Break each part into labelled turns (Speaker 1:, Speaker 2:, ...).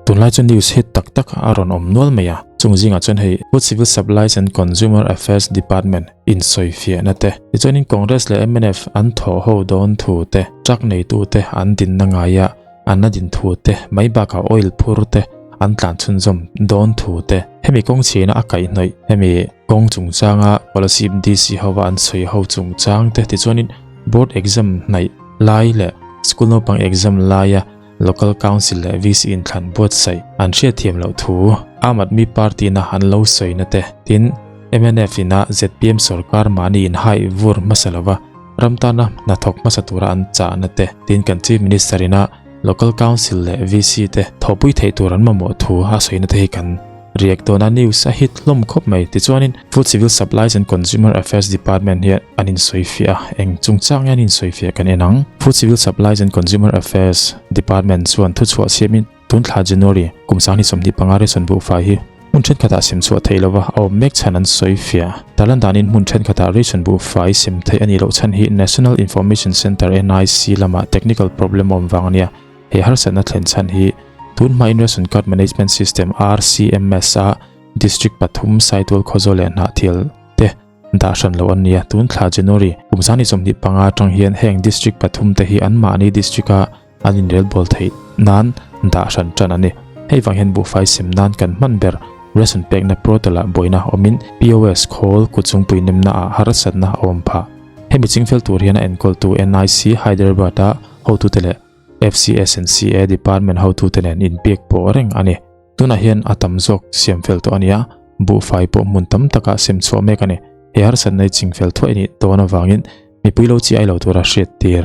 Speaker 1: Tunlai chu news hit tak tak a rawn awm nual mai a, chung zingah chuan hei Food Civil Supplies and Consumer Affairs Department insawifiahna te, tichuanin Congress leh mnf an thawh ho dawn thu te, truck neitute an dinna ngaia an la din thu te, mai bakah oil phur te an tlan chhunzawm dawn thu te, hemi kawng chhina a kaihhnawih hemi kawng chungchanga Kolasib DC hova an sawi ho chungchang te, tichuanin board exam hnaih lai leh school naupang exam laia Local Council leh VC inthlan buatsaih an hriatthiam loh thu Aam Aadmi Party na an lo sawina te, tin mnf ina zpm sorkar mahni inhai vur hmasa lova ram tana hnathawk hmasa tura an chahna te, tin kan Chief Minister ina Local Council leh VC te thawhpui theih tur an mamawh thu a sawina te hi kan Riak dawna news a hit hlawm khawp mai. Tichuanin Food Civil Supplies and Consumer Affairs Department hian an insawifiah a, eng chungchang nge an insawifiah kan en ang. Food Civil Supplies and Consumer Affairs Department chuan thuchhuah siamin tun thla January kum 2025 ration buhfai hi hmun thenkhatah sem chhuah theih lova a awm mek chhan an sawifiah. Tarlan danin hmun thenkhatah ration buhfai sem theih a nih loh chhan hi National Information Centre, NIC, lamah technical problem a awm vang a nia. He harsatna thlen chhan hi tun hmain Ration Card Management System, RCMS, a District pathum Saitual Khawzawl leh Hnahthial te dah hran loh an ni a. Tun thla January kum 2025 atang hian heng District pathum te hi anmahni District a an inrelbawl theih nan dah hran tan a ni. Hei vang hian buhfai sem nan kan hman ber ration pekna portal ah buaina awmin POS khawl kutchungpui nemna ah harsatna a awm phah. Hemi chingfel tur hian a enkawltu NIC Hyderabad a hotute leh FCSNCA department hotute nen inbiak pawh reng a ni. Tunah hian a tam zawk siam fel tawh a ni a, buhfai pawh hmun tam takah sem chhuah mek a ni. He harsatna hi ching fel thuai nih dawn avangin mipui lo chi ai lo tura hriat tir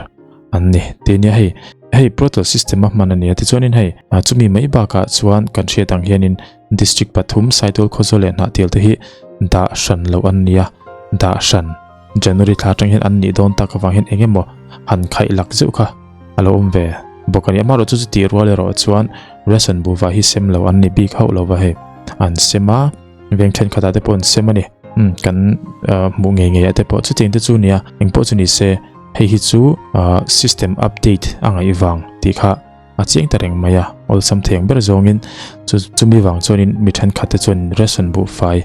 Speaker 1: an ni. Ti nia hei, hei portal system a hman a ni a, tichuanin hei chumi mai bakah chuan kan hriat ang hianin district pathum Saitual Khawzawl leh Hnahtial te hi dah hran loh an ni a, dah hran January thla atang hian an nih dawn tak avang hian eng emaw han khaih lak zeuh kha a lo awm ve bawk a ni. Amaherawh chu chutih rual erawh chuan ration buhva hi sem lo an ni bik hauh lo va hei an sem a, veng thenkhatah te pawh an sem a ni. Umm kan hmuh ngei ngei ah te pawh chutiang te chu nia engpawh chu ni se hei hi chu system update a ngaih vang tih kha a chiang ta reng mai a, awlsam theng ber zawngin chu chumi vang chuanin mi thenkhat te chuan ration buhfai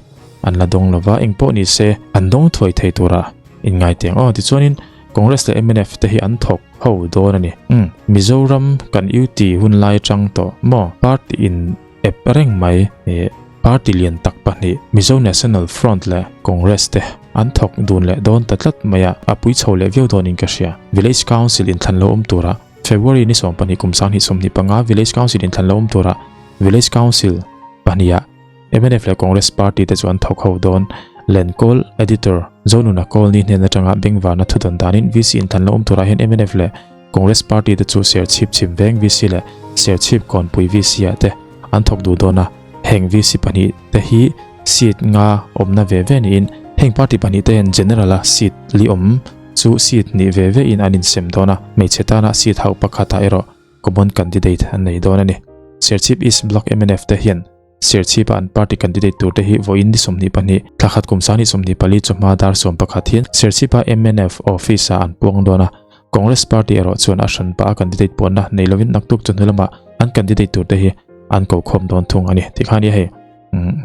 Speaker 1: an la dawng lova engpawh ni se an dawng thuai thei tura inngai teng aw tichuanin Congress leh mnf te hi an thawk ho dawn a ni. Umm Mizoram kan UT hun lai atang tawh maw party in ep reng mai eh party lian tak pahnih Mizo National Front leh Congress te an thawk dun leh dawn ta tlat mai a, a pui chho leh viau dawnin ka hria. Village Council inthlan lo awm tura February ni 12 kum 2025 Village Council inthlan lo awm tura Village Council pahniha Mnf leh Congress party te chu an thawk ho dawn. Lenkawl Editor, Zonuna Kawlni hnen atanga Bengvarna thudawn danin VC inthlan lo awm turah hian mnf leh Congress party te chu Serchhip chhim veng VC leh Serchhip Kawnpui VC ah te an thawk duh dawn a. Heng VC pahnih te hi seat nga awmna ve ve niin heng party pahnih te hian General a seat li awm chu seat hnih ve ve in an insem dawn a, hmeichhe tana seat hauh pakhatah erawh common candidate an nei dawn a ni. Serchhip East Block mnf te hian Serchhipa an party candidate tur te hi vawiin ni 22, thla khat kum 2024 chawhma dar 11 hian Serchhipa mnf office ah an puang dawn a. Congress party erawh chuan a hran pah a candidate puanna nei lovin naktuk chawhnu lamah an candidate tur te hi an ko khawm dawn thung a ni. Tikhan hi hei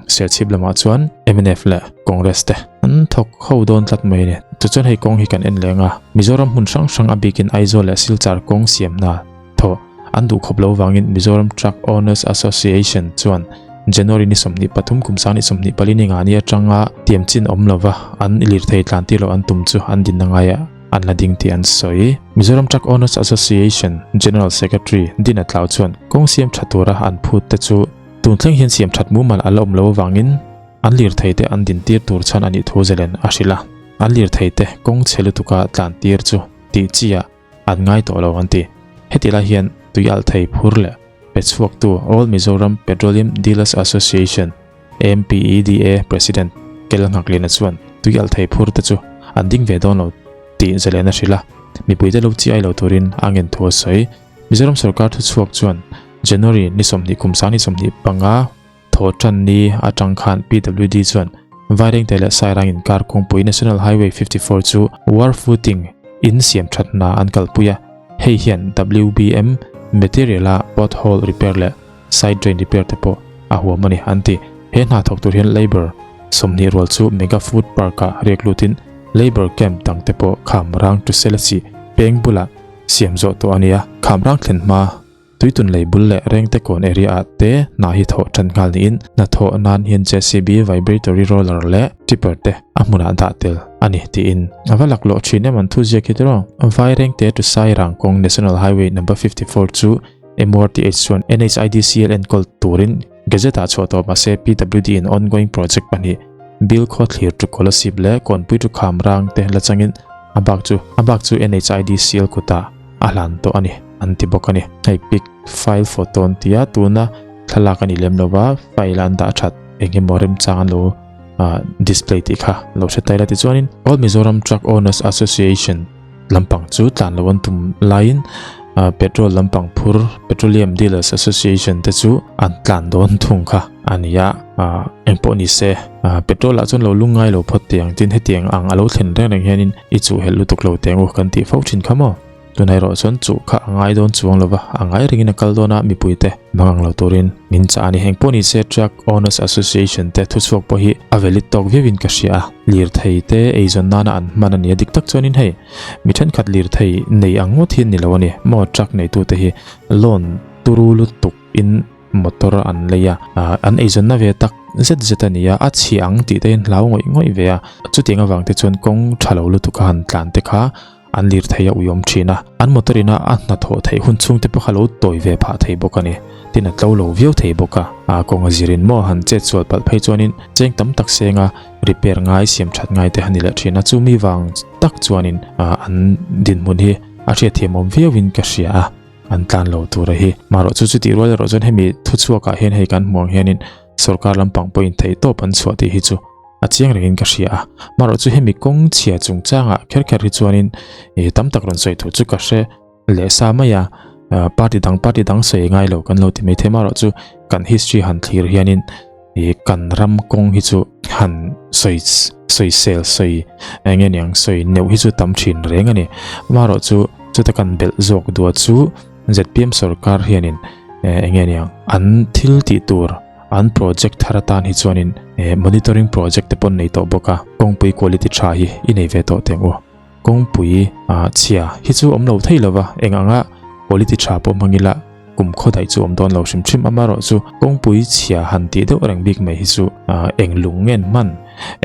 Speaker 1: Serchhip lamah chuan mnf leh Congress te an thawk ho dawn tlat mai a ni. Tichuan hei kawng hi kan en leng a, Mizoram hmun hrang hrang a bikin Aizawl leh Silchar kawng siamna thaw an duh khawp lo vangin Mizoram Truck Owners Association chuan January ni 23 kum 2024 ni ngani atanga tiam chin awm lova an lirthei tlan tir loh an tum chu an dinna ngaia an la ding tih an sawi. Mizoram Truck Owners Association General Secretary Dina Tlau chuan kawng siam tha tura an phut te chu tun thleng hian siam that mumal a la awm lo avangin an lirthei te an din tir tur chhan a nih thu zelen a hrilh a. An lirthei te kawng chhe lutuka tlan tir chu tih chi ah an ngai tawh lo an ti. Heti lai hian tui alh thei phur leh pe chhuaktu All Mizoram Petroleum Dealers Association, AMPEDA, President Kel Nghaklina chuan tui alh thei phur te chu an ding ve dawn lo tih zalen a hrilh a, mipuite lo chi ai lo turin a ngen thu a sawi. Mizoram sorkar thuchhuak chuan January ni 20 kum 2025 Thaw tan ni atang khan PWD chuan Vairengte leh Sairang inkar kawngpui National Highway 54 chu war footing in siam that hna an kalpui a, hei hian WBM material a pothole repair leh Side drain repair te pawh a huam a ni an ti. He hna thawk tur hian labour 20 rual chu Mega Food Park ah riak lutin labour camp dang te pawh Khamrang to Selesih peng bulah siam zawh tawh a ni a. Khamrang thlen hma Tuitun lei bul leh Rengte kawn area ah te hna hi thawh tan nghal niin hnathawh nan hian JCB vibratory roller leh tipper te a hmunah dah tel a ni tiin a va laklawh thin em an thu ziak hi tiraw. Vairengte to Sairang kawng National Highway number 54 chu MRTH chuan NHIDCL enkawl turin Gazette ah chhuah tawh mahse PWD in ongoing project pahnih Bill Khawthlir to Kolasib leh Kawnpui to Khamrang te la changin a bak chu a bak chu NHIDCL kutah a hlan tawh a ni an ti bawk a ni. Hei pic file photo an ti a, tuna thlalak a ni lem lova file a an dah that eng emaw remchang an lo display tih kha lo hre ta ila tichuanin All Mizoram Truck Owners Association lampang chu tlan lo an tum laiin petrol lampang phur Petroleum Dealers Association te chu an tlan dawn thung kha a ni a, engpawh ni se petrol ah chuan lo lung ngai lo phawt teh ang tin hetiang ang a lo thlen reng reng hianin i chuh helh lutuk lo teh ang u kan tih fo thin kha maw. Tunah erawh chuan chuh kha a ngai dawn chuang lova, a ngai rengin a kal dawn a, mipuite mang ang lo turin min chah a ni. Engpawh ni se Truck Owners Association te thuchhuak pawh hi a valid tawk viauin ka hria a, lirthei te eizawn nana an hman a ni a, dik tak chuanin hei mi thenkhat lirthei nei ang ngawt hi an ni lo a ni maw, truck neitute hi loan turu lutuk in motor an lei a, an eizawnna ve tak zet zet a ni a, a chhia ang tih te hian hlau ngawih ngawih ve a, chutiang avang te chuan kawng tha lo lutuk a han tlan te kha an lirthei a uiawm thin a, an motor ina a hnathawh theih hun chhung te pawh kha lo tawi ve phah thei bawk a ni. Tin a tlo lo viau thei bawk a, a kawng a zirin maw han chet sual palh phei chuanin cheng tam tak senga repair ngai siam that ngai te han ni leh thin a, chumi vang tak chuanin an dinhmun hi a hriatthiam awm viauin ka hria a, an tlan lo tur a hi. Marawh chu chutih rual erawh chuan hemi thuchhuak ah hian hei kan hmuh ang hianin sorkar lampang pawhin theihtawp an chhuah tih hi chu a chiang rengin ka hria a, marawh chu hemi kawng chhia chungchangah kher kher hi chuanin ih tam tak rawn sawi tur chu ka hre leh sa mai a, party dang party dang sawi ngai lo kan lo ti mai thei marawh chu kan history han thlir hianin ih kan ram kawng hi chu han sawi sawi sel sawi eng nge niang sawi neuh hi chu tam thin reng a ni, marawh chu chuta kan belh zawk duah chu zpm sorkar hianin eng nge niang an thil tih tur. An project thar atan hi chuanin monitoring project te pawh an nei tawh bawk a, kawngpui quality tha hi i nei ve tawh teng u. Kawngpui chhia hi chu awm lo thei lova, eng anga quality tha pawh hmang ila kum khaw daih chu awm dawn lo hrim hrim. Amaherawhchu kawngpui chhia han tih deuh reng bik mai hi chu eng lung ngen hman,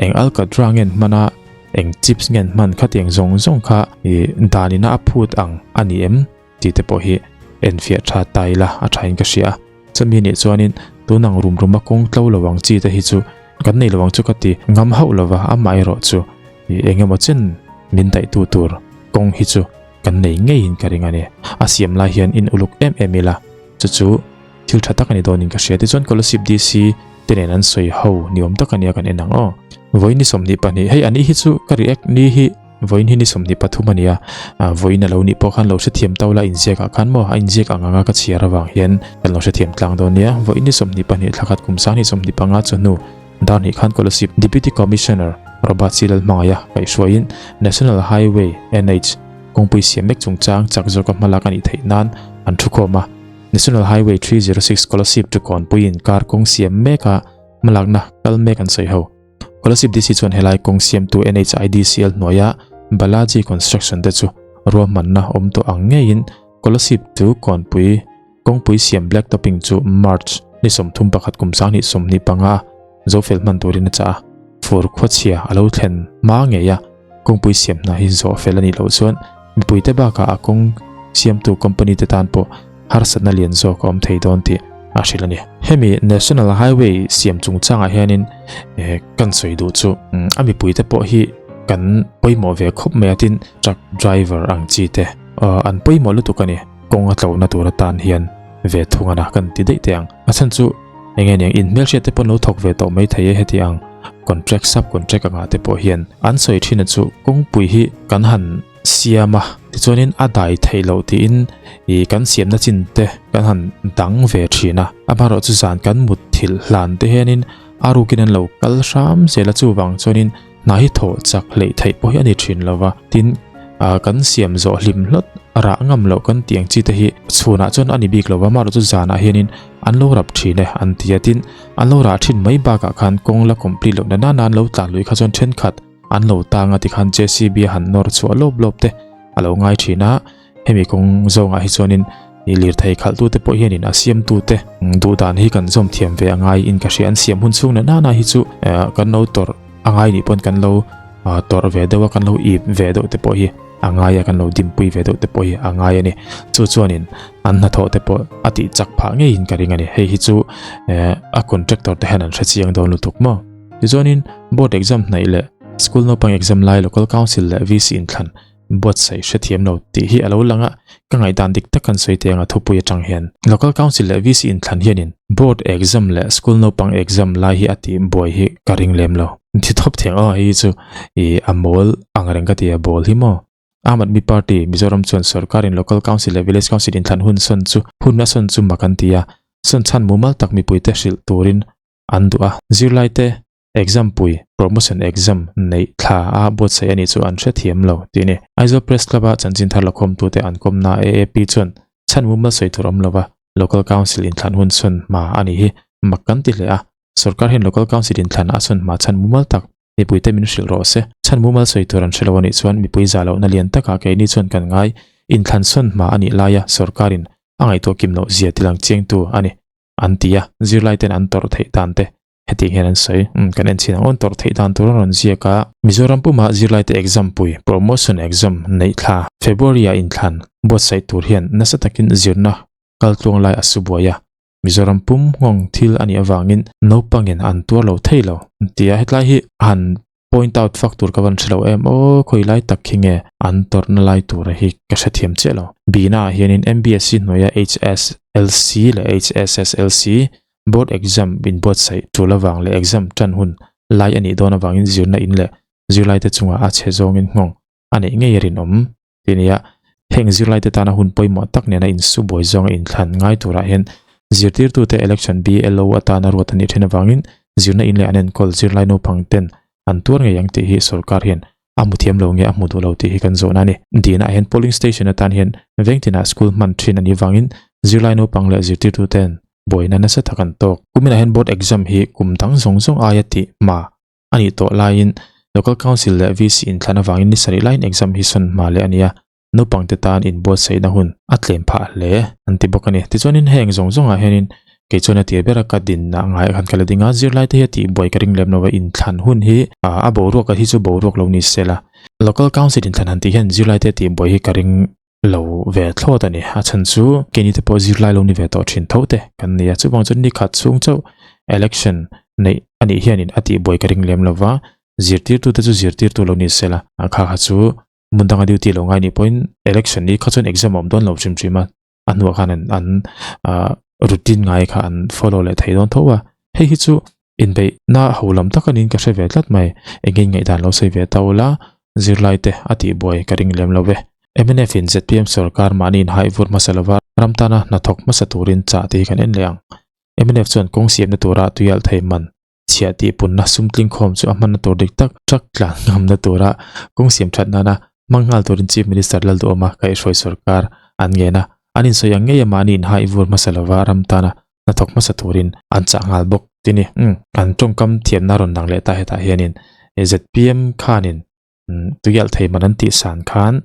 Speaker 1: eng alkatra ngen hman a, eng chips ngen hman khatiang zawng zawng kha danina a phut ang a ni em? Tih te pawh hi enfiah tha ta ila a thain ka hria a. Chumi nih chuanin tun ang rum ruma kawng tlo lo ang chi te hi chu kan nei lo ang chu ka ti ngam hauh lova amah erawh chu eng emaw chen min daih tu tur kawng hi chu kan nei ngeiin ka ring a ni. A siam lai hian in uluk em em ila chu chu thil tha tak a ni dawnin ka hria. Tichuan Kolasib DC te nen an sawi ho ni awm tak a nia kan en ang aw. Vawiin ni 22 hei a ni hi chu ka react ni hi. Vawiin hi ni 23 a nia, vawiin a lo nih pawh khan lo hrethiam tau la inziak ah khan maw a inziak ang anga ka chhiar avang hian kan lo hrethiam tlang dawn nia. Vawiin ni 22 thla khat kum sang ni 25 chawhnu dar hnih khan Kolasib Deputy Commissioner Robert C Lalhmangaia kaihhruaiin National Highway, NH, kawngpui siam mek chungchang chak zawka hmalak a nih theih nan an thukhawm a. National Highway 306 Kolasib to Kawnpui inkar kawng siam meka hmalakna kal mek an sawi ho. Kolasib DC chuan helai kawng siamtu NHIDCL hnuaia Balaji Construction te chu ruahmanna awm tawh ang ngeiin Kolasib chu kawnpui kawngpui siam black topping chu March ni 31 kum 2025 zofel hman turin a chah a, fur khuachhia a lo thlen hma ngei a, kawngpui siam hna hi zawh fel a nih loh chuan mipuite bakah a kawng siamtu company te tan pawh harsatna lian zawk a awm thei dawn tih a hrilh a ni. Hemi National Highway siam chungchangah hianin kan sawi duh chu a mipuite pawh hi kan pawimawh ve khawp mai a tin truck driver ang chi te an pawimawh lutuk a ni. Kawng a tlona tur atan hian ve thung a kan ti daih teh ang. A chhan chu eng nge niang in hmelhriat te pawh an lo thawk ve tawh mai thei e heti ang contract sub contract angah te pawh hian an sawi thin a chu kawngpui hi kan han siam a, tichuanin a dai theih loh tiin ih kan siamna chin te kan han dang ve thin a, amaherawh chu zan kan mut thilh hlan te hianin a rukin an lo kal hram zel a, chuvang chuanin hna hi thawh chak hleih theih pawh hi a ni thin lo va, tin ah kan siam zawh hlim hlawt rah ngam loh kan tih ang chi te hi chhunah chuan a ni bik lo va, amaherawhchu zanah hianin an lo rap thin e an ti a, tin an lo rah thin mai bakah khan kawng la complete loh na nana an lo tlan lui kha chuan thenkhat an lo tang a tikhan JCB a han nawr chhuah lawp lawp te a lo ngai thin a, hemi kawng zawngah hi chuanin ih lirthei khalhtute pawh hianin a siamtute duh dan hi kan zawm thiam ve a ngai in ka hria, an siam hun chhung na nana hi chu kan lo tawrh a ngai nih pawn kan lo tawrh ve deuh a, kan lo ip ve deuh te pawh hi a ngai a, kan lo dimpui ve deuh te pawh hi a ngai a ni. Chu chuanin an hnathawh te pawh a tih chak phah ngeiin ka ring a ni. Hei hi chu a contractor te hian an hre chiang dawn lutuk maw. Tichuanin board exam hnaih leh school naupang exam lai local council leh VC inthlan buatsaih hrethiam lo tih hi a lo lang a, ka ngaihdan dik tak kan sawi teh ang a thupui atang hian. Local Council leh VC inthlan hianin Board exam leh School naupang exam lai hi a tih buai hi ka ring lem lo. Thi thawp thiang aw hei hi chu ih a mawl ang reng ka ti a bawl hi maw. Aam Aadmi Party Mizoram chuan sorkarin Local Council leh Village Council inthlan hun sawn chu hun a sawn chu mak an ti a, sawn chhan mumal tak mipuite hrilh turin an duh a, zirlaite Exam pui, promotion exam, neih thla a buatsaih a nih chu an hrethiam lo tih a ni. Aizawl Press Club-a chanchin thar lakhawmtute an kawmna AAP chuan chhan mumal sawi tur awm lova Local Council inthlan hun chhun hma a nih hi mak kan ti hle a, sorkar hian Local Council inthlan a chhun hma chhan mumal tak mipuite min hrilh rawh se. Chhan mumal sawi tur an hre lo a nih chuan mipui za lohna lian takah keini chuan kan ngai inthlan chhun hma a nih laia sorkarin a ngaihtuah kim loh zia tilang chiangtu a ni an ti a, zirlaiten an tawrh theih dan te Hetiang hian an sawi, Umm, kan en chhin ang aw, an tawrh theih dan tur an rawn ziak a. Mizoram pumah zirlaite exam pui, promotion exam, neih thla, February-ah inthlan buatsaih tur hian nasa takin zirna kaltluang lai a su buai a. Mizoram pum nghawng thil a nih avangin naupangin an tuar lo thei lo tia hetlai hi a han point out fak tur ka van hre lo em aw, khawi lai tak khi nge an tawrhna lai tura hi ka hrethiam chiah lo. Bina ah hianin MBSC hnuaia HSLC leh HSSLC board exam inbuatsaih tul avang leh exam tan hun lai a nih dawn avangin zirna in leh zirlaite chungah a chhe zawngin nghawng a neih ngei a rinawm tih a ni a. Heng zirlaite tana hun pawimawh tak nena insu buai zawnga inthlan ngai turah hian zirtirtute election BLO atana ruat a nih then avangin zirna in leh an enkawl zirlai naupang ten an tuar ngei ang tih hi sorkar hian a hmu thiam lo nge a hmu duh lo tih hi kan zawhna a ni. Dinah hian polling station atan hian vengtinah school hman thin a nih vangin zirlai naupang leh zirtirtuten buaina nasa tak an tawk. Kuminah hian board exam hi kum dang zawng zawng aia tih hma a nih tawh laiin Local Council leh VC inthlan avangin ni sarih laiin exam hi sawn hma leh a ni a, naupangte tan inbuatsaihna hun a tlem phah hle an ti bawk a ni. Tichuanin heng zawng zawngah hianin kei chuan a tir bera ka dinna ngaiah khan ka la ding a, zirlaite hi a tihbuai ka ring lem lo va, inthlan hun hi a boruak a hi chu boruak lo ni se la. Local Council inthlan han tih hian zirlaite a tihbuai hi ka ring lo ve thlawt a ni. A chhan chu keini te pawh zirlai lo ni ve tawh thin tho te kan ni a, chuvang chuan ni khat chhung chauh election neih a nih hianin a tihbuai ka ring lem lo va, zirtirtute chu zirtirtu lo ni se la, a kha kha chu hmun danga duty lo ngai nih pawhin election ni kha chuan exam a awm dawn lo hrim hrim a, a hnuah khan an an ah routine ngai kha an follow leh thei dawn tho a, hei hi chu inbeihna ho lam tak a niin ka hre ve tlat mai, eng nge ngaihdan lo sawi ve ta ula zirlai te a tihbuai ka ring lem lo ve. Mnf in zpm sorkar mahni inhaih vur hmasa lova ram tana hnathawk hmasa turin chah tih hi kan en leh ang. Mnf chuan kawng siamna tura tuialh thei man chhiah tih punna sum tling khawm chu a hmanna tur dik tak truck tlan ngamna tura kawng siam that nana hmang nghal turin Chief Minister Lalduhawma kaihhruai sorkar an ngen a, an insawi ang ngei a mahni inhaih vur hmasa lova ram tana hnathawk hmasa turin an chah nghal bawk ti ni. Umm an tawngkam thiamna rawn lang leh ta hetah hianin zpm khanin tuialh thei man an tih san khan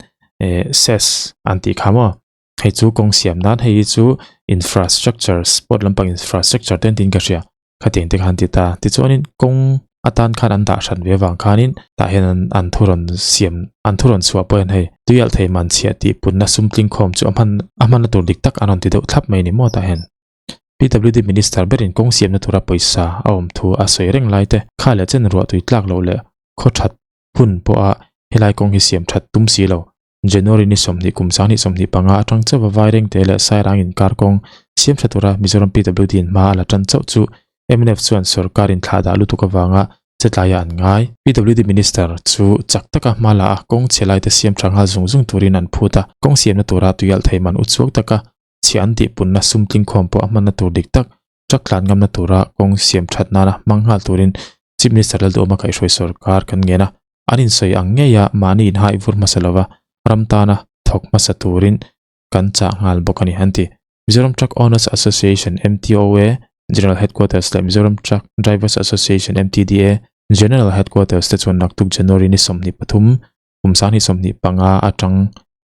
Speaker 1: cess an tih kha maw hei chu kawng siam nan hei hi chu infrastructure sport lampang infrastructure te an tiin ka hria khatiang te khan ti ta tichuanin kawng atan khan an dah hran ve avang khanin tah hian an an thu rawn siam an thu rawn chhuah pawh hian hei tuialh thei man chhiah tih punna sum tling khawm chu a hman a hmanna tur dik tak an rawn ti deuh thlap mai a ni maw tah hian PWD minister berin kawng siamna tura pawisa a awm thu a sawi reng lai te kha leh chen ruah tui tlak loh leh khaw that hun pawha helai kawng hi siam that tum si lo. January ni 20 kum 2025 atang chauh a Vairengte leh Sairang inkar kawng siam tha tura Mizoram PWD in hma a la tan chauh chu mnf chuan sorkar in thlah dah lutuk avanga chetlaia an ngai. PWD Minister chu chak taka hma la a kawng chhe laite siam tha nghal zung zung turin an phut a, kawng siamna tura tuialh thei man uchuak taka chhia an tihpunna sum tlingkhawm pawh a hmanna tur dik tak truck tlan ngamna tura kawng siam that nana hmang nghal turin Chief Minister Lalduhawma kaihhruai sorkar kan ngen a, an insawi ang ngei a mahni inhaih vur hmasa lova ram tana. thawk hmasa turin kan chah nghal bawk a ni an ti. Mizoram Truck Owners Association, MTOA, General Headquarters leh Mizoram Truck Drivers Association, MTDA, General Headquarters te chuan naktuk January ni 23, kum 2025 atang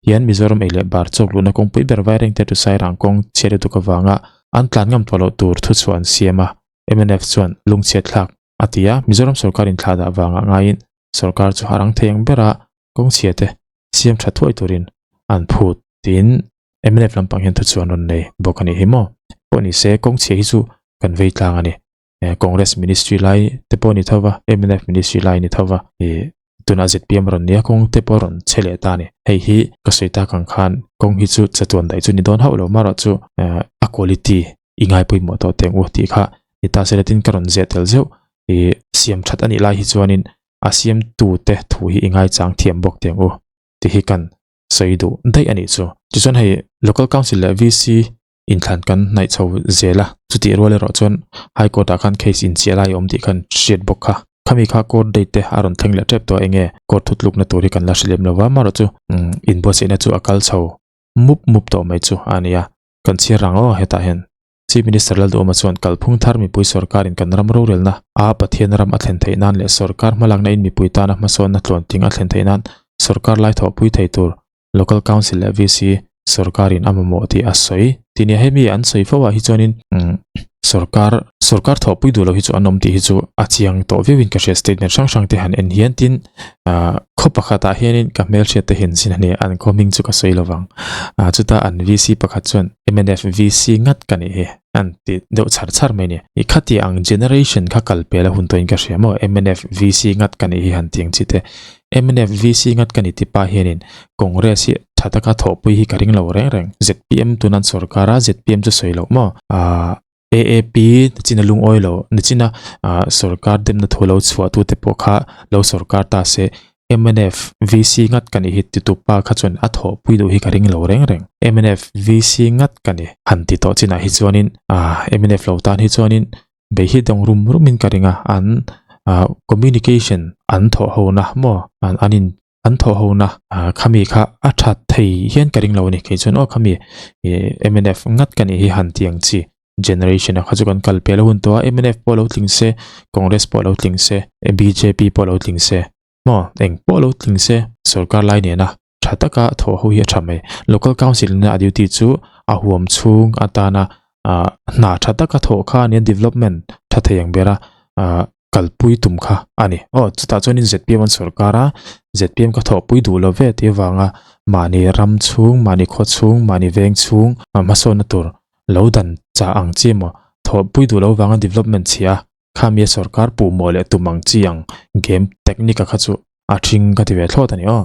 Speaker 1: hian Mizoram ei leh bar chawk luhna kawngpui ber Vairengte to Sairang kawng chhiat lutuk avanga an tlan ngam tawh loh tur thuchhuah an siam a, mnf chuan lungchhiat thlak a ti a, Mizoram sorkar inthlahdah avanga ngaiin sorkar chu a rang thei ang bera kawngchhia te siam tha thuai turin an phut tiin mnf lampang hian thuchhuah an rawn nei bawk a nih hi maw. Pawh ni se kawngchhia hi chu kan vei tlang a ni. Congress ministry lai te pawh a ni tho va, mnf ministry lai a ni tho va, ih tunah zpm rawn nia kawng te pawh rawn chhe leh ta a ni. Hei hi ka sawi tak ang khan kawng hi chu chatuan daih chu ni dawn hauh lo marawh chu a quality i ngai pawimawh tawh teng u tih kha ni ta se la tin ka rawn zeh tel zeuh ih siam that a nih lai hi chuanin a siamtute thu hi i ngaichang thiam bawk teng u tih hi kan sawi duh daih a nih chu. Tichuan hei Local Council leh VC inthlan kan hnaih chho zel a, chutih rual erawh chuan High Court ah khan case inchiah lai a awm tih khan hriat bawk kha. Khami kha court date te a rawn thleng leh tep tawh enge court thutlukna tur hi kan la hre lem lo va, amaherawh chu inbuatsaihna chu a kal chho mup mup tawh mai chu a ni a. Kan chhiar rang aw hetah hian Chief Minister Lalduhawma chuan kalphung thar mipui sorkarin kan ram rorelna a Pathian ram a thlen theih nan leh sorkar hmalakna in mipui tana hmasawnna tluanting a thlen theih nan sorkar lai thawhpui thei tur Local Council leh VC sorkarin a mamawh tih a sawi. Tih nia hemi an sawi fo ah hi chuanin sorkar sorkar thawhpui duh lo hi chu an awm tih hi chu a chiang tawh viauin ka hria statement hrang hrang te han en hian tin ah khaw pakhatah hianin ka hmelhriat te hian zin a ni an khaw hming chu ka sawi lovang ah chuta an VC pakhat chuan mnf VC ngat ka nih hi an ti deuh char char mai a ni ih khati ang generation kha kal pel a hun tawhin ka hria maw mnf VC ngat ka nih hi han ti ang chi te mnf VC ngat ka ni ti pa hianin Congress hi tha taka thawhpui hi ka ring lo reng reng zpm tuna an sorkar a zpm chu sawi loh maw ah AAP nichina lungawi lo nichina ah sorkar demna thu lo chhuah tu te pawh kha lo sorkar ta se mnf VC ngat ka nih hi titu pa kha chuan a thawhpui duh hi ka ring lo reng reng mnf VC ngat ka ni han ti tawh chinah hi chuanin ah mnf lo tan hi chuanin bei hi dawng rum rumin ka ring a an ah communication an thawh ho na maw an an in an thawh ho na ah khami kha a that thei hian ka ring lo a ni kei chuan aw khami ih mnf ngat ka nih hi han ti ang chi generation a kha chu kan kal pel a hun tawh a mnf pawh lo tling se congress pawh lo tling se bjp pawh lo tling se maw eng pawh lo tling se sorkar lai nena tha taka thawh ho hi a tha mai local council ina a duty chu a huam chhung atana ah hna tha taka thawh kha ania development tha thei ang bera ah kalpui tum kha a ni. Aw, chutah chuanin zpm an sorkar a, zpm ka thawhpui duh lo ve tih avanga mahni ram chhung, mahni khaw chhung, mahni veng chhung hmasawnna tur lo dan chah ang chi emaw, thawhpui duh lo vanga development chhia khami a sorkar puhmawh leh tum ang chi ang game technique a kha chu a thing ka ti ve thlawt a ni aw.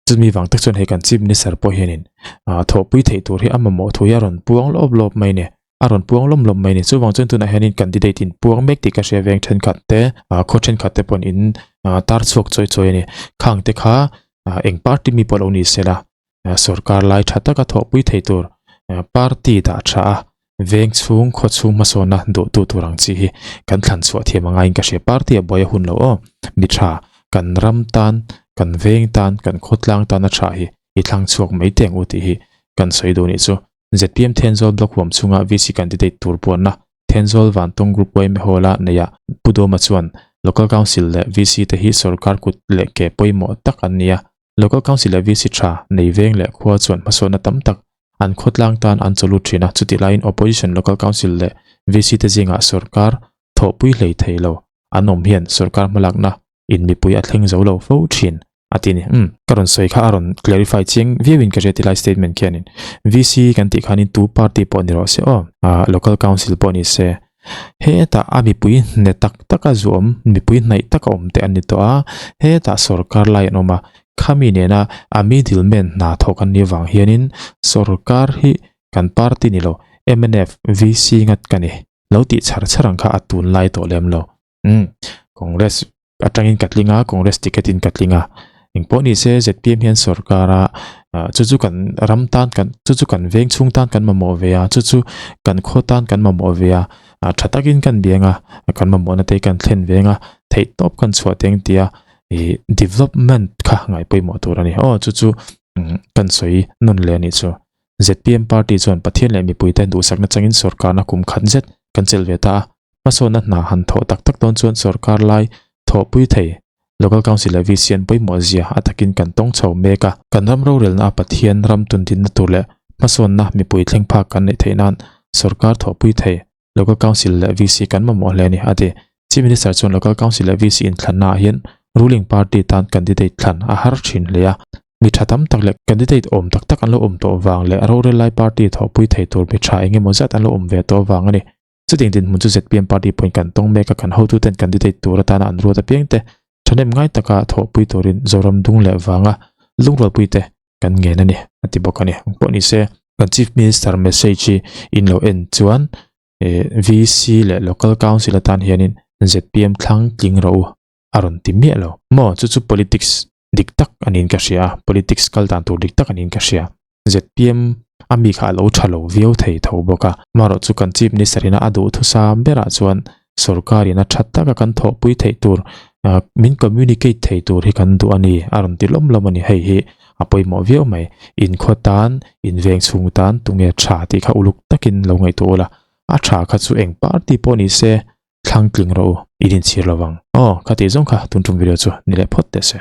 Speaker 1: Chumi vang tak chuan hei kan Chief Minister pawh hianin ah thawhpui theih tur hi a mamawh thu hi a rawn puang lawp lawp mai a ni. A rawn puang lawm lawm mai a ni. Chuvang chuan tunah hianin candidate in puang mek tih ka hria veng thenkhat te ah khaw thenkhat te pawhin in ah tar chhuak chawi chawi a ni. Khang te kha ah eng party mi pawh lo ni se la sorkar lai tha taka thawhpui thei tur party dah tha a veng chhung khaw chhung hmasawnna duh tu tur ang chi hi kan thlan chhuah thiam a ngaiin ka hria. Party a buai a hun lo aw. Mi tha kan ram tan kan veng tan kan khawtlang tan a tha hi i thlang chhuak mai teh ang u tih hi kan sawi duh nih chu. Zpm Thenzawl Block huam chhunga VC candidate tur puanna Thenzawl Vantawng Group yma Hall-a neihah Pu Dawma chuan Local Council leh VC te hi sorkar kut leh ke pawimawh tak an ni a. Local Council leh VC tha nei veng leh khua chuan hmasawnna tam tak an khawtlang tan an chawlut thin a, chutih laiin Opposition Local Council leh VC te zingah sorkar thawhpui hlei thei lo an awm hian sorkar hmalakna in mipui a thleng zo lo fo thin a ti a ni. Umm, ka rawn sawi kha a rawn clarify chiang viauin ka hria tilai statement khianin VC kan tih khanin tu party pawh ni rawh se aw, ah Local Council pawh ni se Hetah a mipui hne tak taka zu awm, mipui hnaih taka awm te an ni tawh a, hetah sorkar lai an awm a, khami nena a middle man hna thawk an nih avang hianin sorkar hi kan party ni lo, mnf, VC ngat ka ni, lo tih chhar chhar ang kha a tunlai tawh lem lo. Umm, Congress atangin ka tling a, Congress ticket in ka tling a. Engpawh ni se zpm hian sorkar a, chu chu kan ram tan kan, chu chu kan veng chhung tan kan mamawh ve a, chu chu kan khaw tan kan mamawh ve a, tha takin kan biang a, kan mamawhna te kan thlen veng a, theih tawp kan chhuah teng tia ih development kha ngaih pawimawh tur a ni. Aw chu chu. Kan sawi nawn leh a nih chu. Zpm party chuan Pathian leh mipuite duhsakna changin sorkarna kum khat zet kan chelh ve ta a. Hmasawnna hna han thawh tak tak dawn chuan sorkar lai thawhpui thei Local Council leh VC an pawimawh zia a takin kan tawng chho mek a. Kan ram rorelna a Pathian ram tundinna tur leh hmasawnna mipui thleng phak kan neih theih nan sorkar thawhpui thei Local Council leh VC kan mamawh hle a ni, a ti. Chief Minister chuan Local Council leh VC inthlannaah hian ruling party tan candidate thlan a har thin hle a. Mi tha tam tak leh candidate awm tak tak an lo awm tawh vang leh rorel lai party thawhpui thei tur mi tha eng emaw zat an lo awm ve tawh vang a ni. Chutiang dinhmun chu zpm party pawhin kan tawng mek a, kan hotuten candidate tur atana an ruat apiangte thahnem ngai taka thawhpui turin Zoram dung leh vanga lungrualpuite kan ngen a ni a ti bawk a ni. Pawh ni se kan Chief Minister message hi in lo en chuan eh VC leh Local Council atan hianin zpm thlang tling rawh u a rawn ti miah lo. Maw chu chu politics dik tak a niin ka hria a, politics kal dan tur dik tak a niin ka hria. Zpm a mi kha a lo tha lo viau thei tho bawk a. Amaherawh chu kan Chief Minister ina a duhthusam berah chuan Sorkar in a that taka kan thawhpui theih tur min communicate thei tur hi kan duh a ni a rawn ti lawm lawm a ni. Hei hi a pawimawh viau mai. Inkhaw tan, inveng chhung tan tunge tha tih kha uluk takin lo ngaihtuah ula. A tha kha chu eng party pawh ni se thlang tling rawh u, in inchhir lovang. Aw, kha tih zawng kha tun tum video chu ni leh phawt teh se.